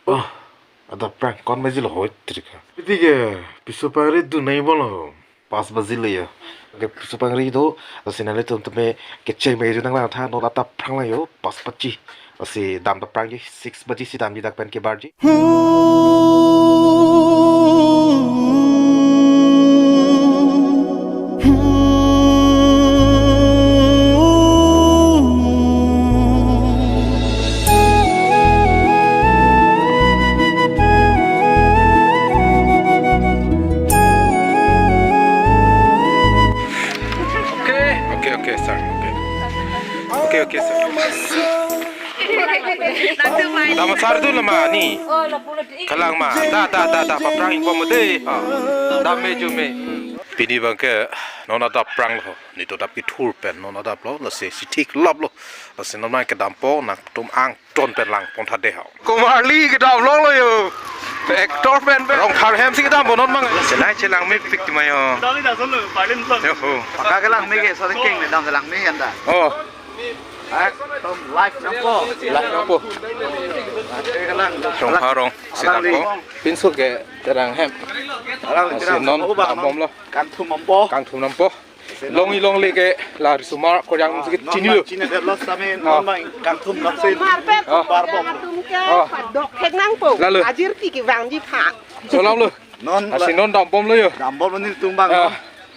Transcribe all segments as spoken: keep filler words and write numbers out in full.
Oh, adap aphrang ko-an baji lo hoi trika. Piti ke piso pangri dun nai bolo. Pas baji lo ya. Ke piso pangri do, lasi nanglitum tame kecheng me ju nang lang tha, non adap aphrang lang yo, pas baji. Lasi dam adap aphrangji, six baji si damji dak pen kebarji. Okay, okay, okay, sir. Okay. Okay, okay, sir. Dam asar tu lama ni. Kalang ma. Da, da, da, da, paphrang info mo de. Ha. Dam me ju me. Pini abang ke non adap aphrang lo. Netum adap kethur pen non adap lo. Lasi si thik lap lo. Lasi non abang kedampo nangtum angton pen langpon tha de ho. Komarli kedam lo lo yo. Actor pen pen. Rongphar hem si kedampo non abang. Chelai chelang mepik ti ma yo. Yo ho. Paka kelang me ke, sorry king, kedam kelang me anda. Oh. Ekdom live nangpo. Live nangpo. Rongphar rong si dampo. Pinso ke terang hem. Alang si non dambom lo. Kangthum dampo. Kangthum dampo. Longi longle ke la risomar koryang si chini lo. Chini de los kami non abang kangthum nang si. Mar pet. Ah. Bar bom. Tum ke padok thek nangpo. Lalu. Ajir ti kevangji pha. Solam lo. Non lasi non dambom lo yo. Dambom lo netum abang. Ah.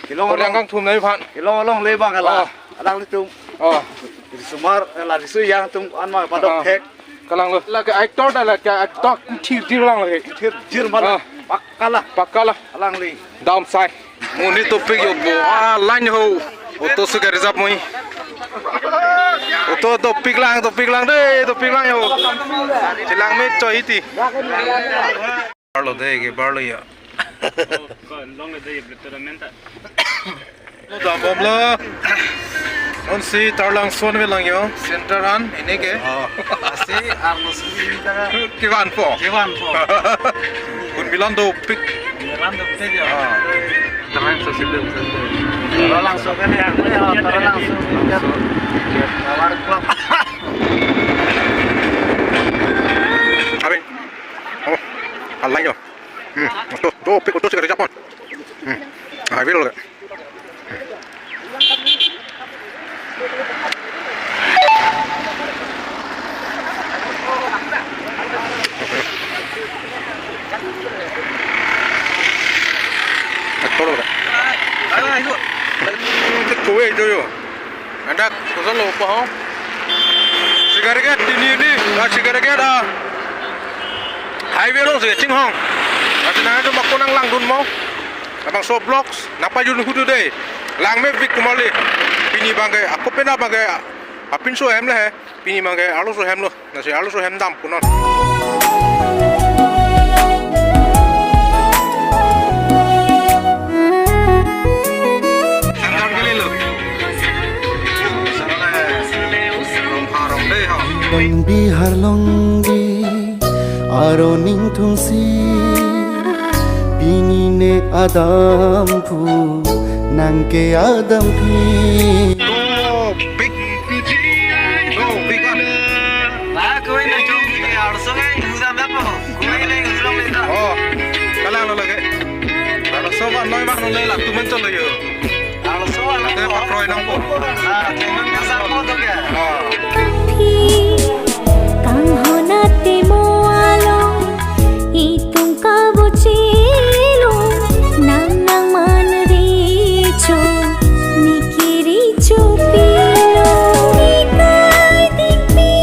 Kelong koryang along, kangthum nai phan. Kelong alongle abang ala. Ah. Alanglitum. Ah. Risomar, eh, la riso yang atum an ma padok thek. Kalang lo. La ke actor da la ke actor thir thir lang lagi. Thir thir mala. Ah. Pakka la. Pakka la. Alangli. Dam sai. Mo netum pik yo bo. Ah, line ho. Auto si ke reserve mo. Auto dopik lang, dopik lang de, dopik lang yo. Chelang me choi ti. Bar lo de, kebar lo ya. Dambom lo. Non si Taralangso an ve lang yo. Center an, ini ke. Oh. Lasi arloso ta. Kevanpo. Kevanpo. Kun bilan dopik. Bilan dopik ya. Ah. Taralangso si dopik. Taralangso kan ya. Taralangso. Power Club. Abi. Oh, alang yo. Hmm, auto, dopik auto si ke reserve pon. Hmm. Ah, velo. Actor lo. Ayo, ayo. Itu kue itu yo. Andak, kosonlo pa ho? Sigarget ini ini, ah, sigarget ah. Highway along si chinghong. Ati nang itu mako nang langdun mo. Labangso vlogs nangpajun hudu de. Lang mepik komarli. Pini abang ke, ako pena abang ke, apinso hem le he. Pini abang ke arloso hem lo. Lasi arloso hem dampo non. Sangkar kali lo. Rongphar rong de ho. Long Bihar long di aro ningthung si pini ne adam phu nang ke adam phi. Oh, big. Oh, big one. Ba, koi na chong ki arso ngai, dudam da po. Koi na dudam da. Oh, kalang lo lagi. Arso ba noi mak noi lak tumen cholo yo. Arso ba. Te pakroi nangpo. Ah, tumen ka sa po to kya? Oh. Phi, kanghon atimo along, itum kabochelo, nang nang man recho, niki recho pilo, nikai dikpi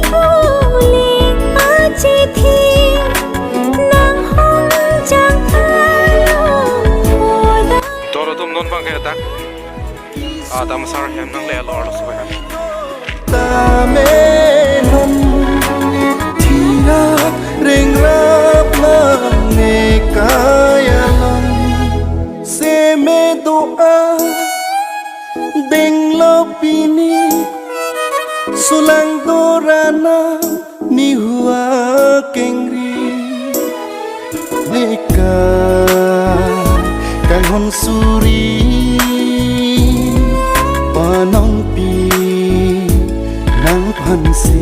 bole achithi, nang hong jang alo oda. Doro atum non abang ke dak. Adam asar hem nangle lo arloso hem. Tame non thira rengrap lang ne kaya lang. Seme do-a denglo pini sulang dorana nihu akengri. Neka kanghon suri panongpi nangphan si.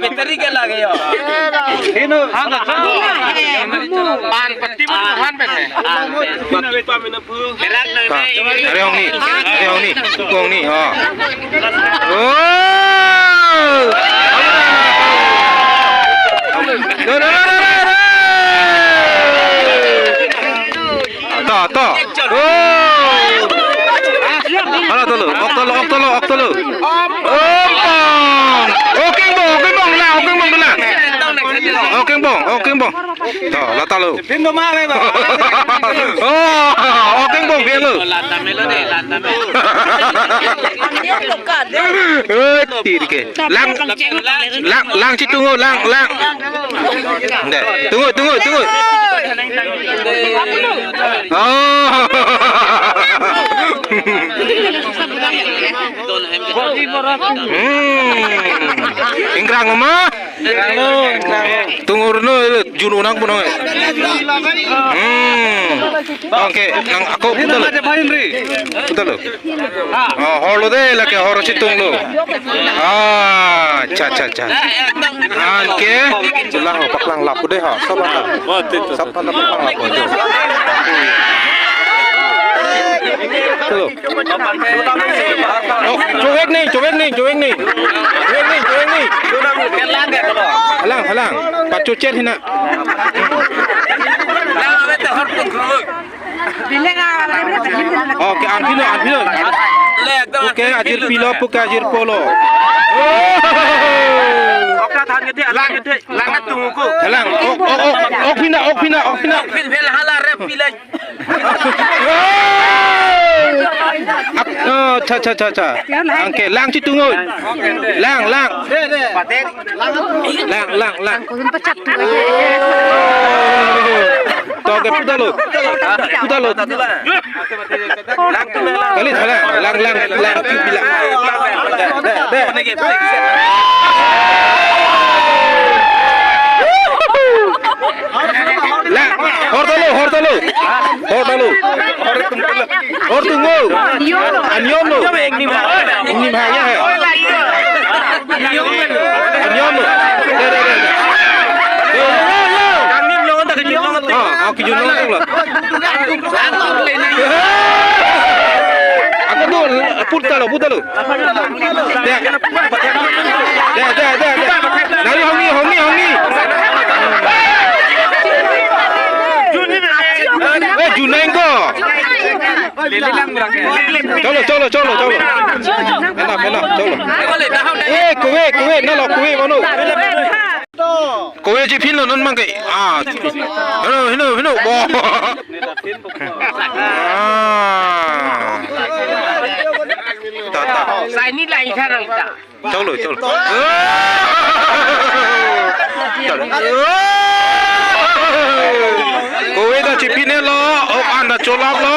Battery ke lage yo. Pan pati mo han pen. Are ong ni, are ong ni, kong ni, oh. Oh! Do, do, do, do, do, do! To, to. Oh! Hala tolo, ok tolo, ok tolo, ok tolo. Ompong! Oking bong, oking bong na, oking bong na. Okengbong, okengbong. To, lata lo. Pin do ma, ba. Oh, okengbong, biar lo. Lata melo de, lata melo. Eh, tirke. Lang, lang, lang, chitung o, lang, lang. Nde, tunggu, tunggu, tunggu. Oh. Hmm. Ingrang ma? Tungur no, jun unang punong. Hmm. Oke, nang ako puta lo. Puta lo. Oh, hor lo de, lake hor chitung lo. Ah, cha, cha, cha. Anke, pulang, paklang lapu de ha, sabar. Sabar, paklang lapu de. Hello. Oh, covek ni, covek ni, covek ni. Covek ni, covek ni. Halang, halang. Pacho cher hina. Oke, anpilo, anpilo. Oke, ajir pilo, puke ajir polo. Oh. Lang, ok, ok, ok, ok, pina, ok, pina, ok, pina. Ak-, oh, cha, cha, cha, cha. Anke, lang chitung o. Lang, lang. Lang, lang, lang. Toke puta lo. Puta lo. Kali thala, lang, lang, lang, lang, lang. Deh, deh, deh. Lang, hor ta lo, hor ta lo. Hor ta lo. Hor tung o. Aniom lo. Nim ha ya hai. Aniom lo. Deh, deh, deh. Yo, yo, yo. Ah, ah, kijun lo, lo. Ako tu, puta lo, puta lo. Deh. Deh, deh, deh, deh. Nari hongni, hongni, hongni. Eh, juneng ko. Cholo, cholo, cholo, cholo. Enough, enough, cholo. Eh, kove, kove, na lo kove, mano. Kove chiphin lo non mangke. Ah. Hino, hino, hino. Bo. Ah. Ta, ta. Sai ni lai tharang ta. Cholo, cholo. Kove ta chiphin lo, ok an ta cholap lo.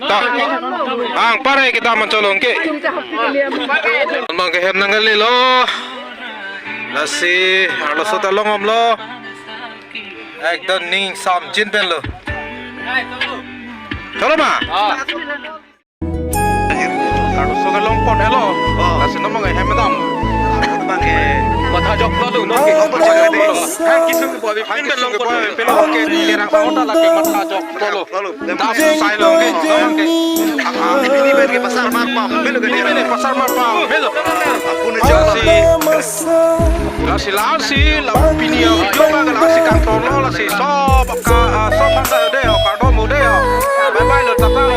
Ta. Ang pare kita man cholo ke. Mangke hem nang kali lo. Lasi, arloso ta longom lo. Ekdom ning samjin pen lo. Cholo ma? Arloso ke longpon helo. Oh. Lasi non mangke hem dam. Mangke. Matha joklo tu, non ke. Oh, longpon joklo. Hang kisung ke boy, hang kisung ke boy, pin lo ke, terang sa ota lake matha joklo. Lalu, lalu. Dam sai lo ke, non ke. Ah, ini ber ke pasar Marpam, melo ke ini ber ke pasar Marpam, melo. Apun jasi. Lasi, lasi, la pini ya, yo ba lasi kangton lo, lasi sob ka, ah, sob bangsa de, oh, kardom de, oh. Bye bye lo, tata.